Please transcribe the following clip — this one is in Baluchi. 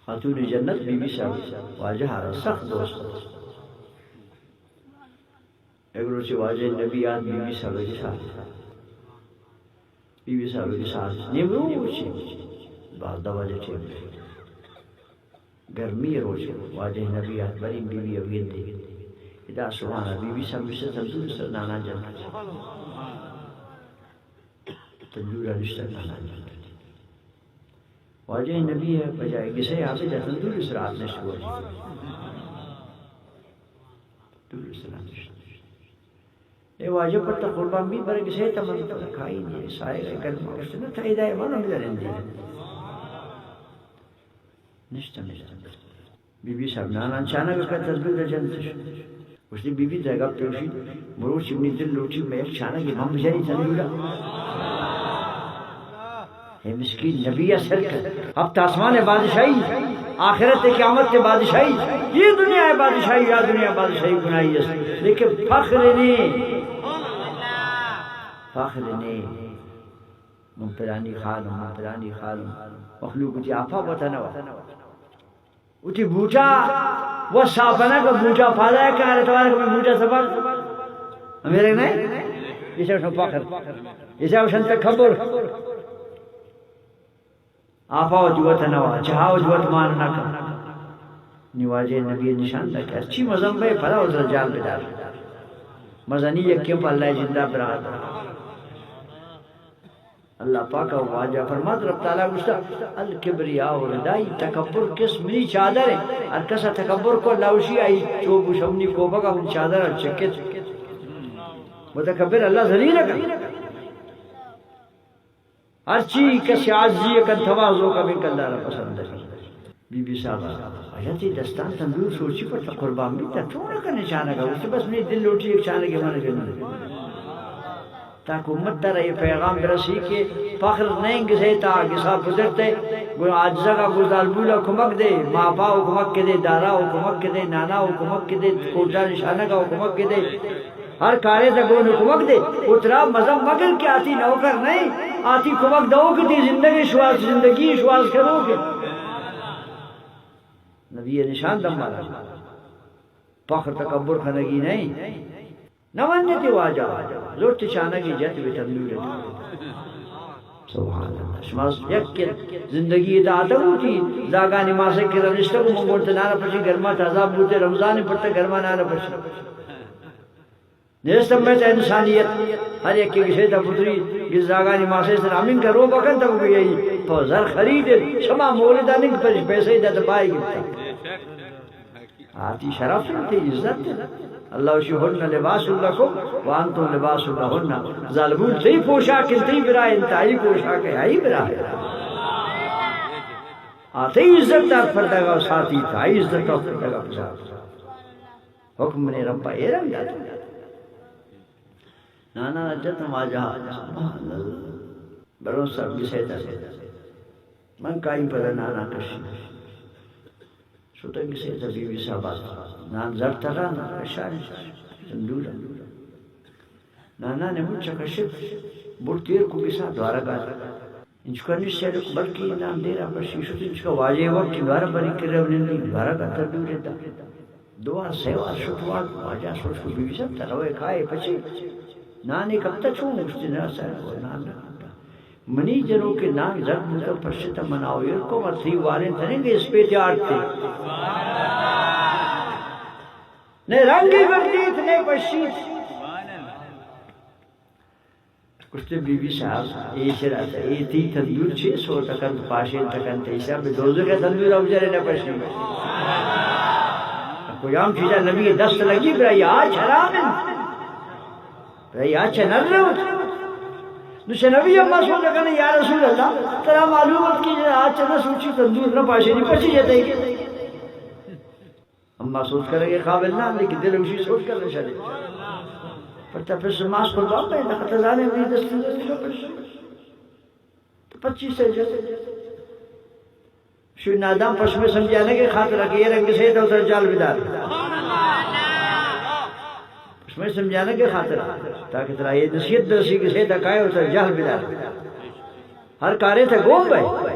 خاتون جنت بی بی صاحب واجہ ءَ را سخت دوست ات۔ یک روچے واجہ نبی آت بی بی صاحب ءِ گسا۔ بی بی صاحب ءِ گسا نیمروچ، بارہ بجہ ٹیم، گرمی روچ، واجہ نبی آت، بری بی بی ءَ گندی۔ ادا سبحان اللہ، بی بی صاحب نشتہ تندور سر نانا جنت۔ تندور ءَ نشتہ نانا جنت۔ واجہ نبی ءَ بجائے گسے ءَ آب دات، تندور سر آت نشت واجہ۔ تندور سر آت نشت۔ اے واجہ پہ تہ قربان بی، بر گسے تہ من پہ کائی نہیں، سائے گرما گوشت نہ، تہ ادا من ہم درندی۔ نشتہ، نشتہ۔ بی بی صاحب نانا چانگ ءَ کت، تندور ءَ جنتش۔ گوشتی، بی بی تہ گپ پیوشی، مروچی منی دل لوٹی، میں یک چانگے من بجنی تندور ءَ۔ اے مسکین نبی ءَ سر کن۔ ہپت آسمان ءِ بادشاہی، آخرت ءِ قیامت ءِ بادشاہی، اے دنیا ءِ بادشاہی، آ دنیا ءِ بادشاہی گناہی است، لیکن فخر نے، فخر نے۔ من پلانی خانم، من پلانی خانم۔ مخلوق وتی آپا وطن ءَ وتی بوٹا و صاف نہ کہ بوٹا پادا کار توار کہ بوٹا سبب۔ ہمیرے نہیں؟ ایسا شو فخر، ایسا شن تکبر۔ آپا و جوت نوا، چہا و جوت مان نہ کن۔ نی واجہ نبی نشان دا کہ ہرچی مزن بے، پدا و جال بدار۔ مزنی یکیں پہ اللہ زندہ برات۔ اللہ پاک ءَ واجہ فرمات، رب تعالیٰ گوشتا، الکبریاء ردائی، تکبر کس منی چادر ہے۔ ہر کس ءَ تکبر کو، اللہ وشی آئی چوب و شمنی کوپگ ءَ من چادر ءَ چکت۔ متکبر اللہ ذلیل کن۔ ہرچی کسی عاجزی کن، تواضع کن، بلکہ اللہ را پسند ہے۔ بی بی صاحب، اجا تئی دستان تندور سوچی پر تہ قربان بیت، تہ چون کنئے چانگ ءَ؟ گوشت، بس منی دل لوٹی یک چانگے من گندی۔ تاکہ امت ترا اے پیغام برسی کہ فخر نئیں گسے تا، گسا پدرتے، گوں عاجزگ ءَ گوں زالبول ءَ کمک دے، ماپا ءَ کمک دے، دارا ءَ کمک دے، نانا ءَ کمک دے، کوٹا نشانگ ءَ کمک دے۔ ہر کارے تہ گون کمک دے۔ و ترا مزن مگر کہ آتی نوکر نئیں، آتی کمک دئوک، تئی زندگی شواز، زندگی شواز کنوک۔ نبی نشان دم مارا۔ فخر تکبر کنگی نئیں۔ نہ منتی واجہ، زرت چانگی جت بہ تندور۔ سبحان اللہ۔ شما یک زندگی داتا ہوتی، زاگانی ماسے کہ رنشتہ کو من گونت نانا پشی گرما تازہ بوتے، رمضان پتہ گرما نانا پشی۔ نیست ہمیت انسانیت، ہر یکے گشے تا پتری گزاگانی ماسے سر ہمین کرو بکن تب گئی۔ پہ زر خرید، شما مولدا ننگ پر پیسے دت پائی گفتا۔ آتی شرف انت، عزت انت۔ اللہ وشی، ہن لباس لکم وانتم لباس لہن۔ زالبول تئی پوشاک انت، تئی برا انت، آئی پوشاک ہے، آئی برا ہے۔ آ تئی عزت دار پردگا ساتی، تئی عزت دار پردگا ساتی۔ حکم منی رب ءَ اے رنگ دات۔ نانا جت واجہ، سبحان اللہ۔ برو سب گسے تا۔ من کائی پدا نانا کشی۔ شتا گسے تا بی بی صاحب ءَ۔ نان زر ترا نا کشانی تندور۔ نانا نے مچ کشت، بر تیر کو گسا دوارا گار۔ انچکا نشت، بلکہ نان دیرا پشی شت، انچکا واجہ وقت دوارا بری کرے و نندی، دوارا گار تندور تا۔ دو وار، سے وار شت وار، واجہ سوچ کو بی بی صاحب تروے کائے پچے؟ نانے کپتا چون؟ گوشتی، نہ سر، نان نہ کپتا۔ منی جنوکے نان زرد بوتا، پشتا من آویر کو، ما تئی واریں تننگ اسپیت آرتے۔ نے رنگی بردیت، نے پشیت۔ گوشتے، بی بی صاحب، اے چرا تہ، اے تئی تندور چے سوت کنت، پاشینت کنت، ایشا بہ دوزخ ءِ تندور ءَ بجرے نہ پشی۔ کجام چیزا نبی دست لگی، برای آچ حرام انت۔ برای آچ نہ روت۔ نو چہ نبی اما سوت کنت، یا رسول اللہ، ترا معلوم ات کہ آچ نہ سوچی تندور نہ پاشینی، پشی جتے۔ اما سوچ کنگ ءِ قابل نہ، لیکن دل وشی سوچ کنگ شرے۔ پر تہ پس ماس قربان بے، نہ خطا زانے منی دستی دستی نہ پس۔ تو پچیس سے جتے۔ شو نادان پشمے سمجھانے کے خاطر کہ یہ رنگ سے تو سر جال بدار۔ پشمے سمجھانے کے خاطر، تاکہ ترا یہ نصیحت درسی کہ سے تکائے تو سر جال بدار۔ ہر کارے تہ گون بئے۔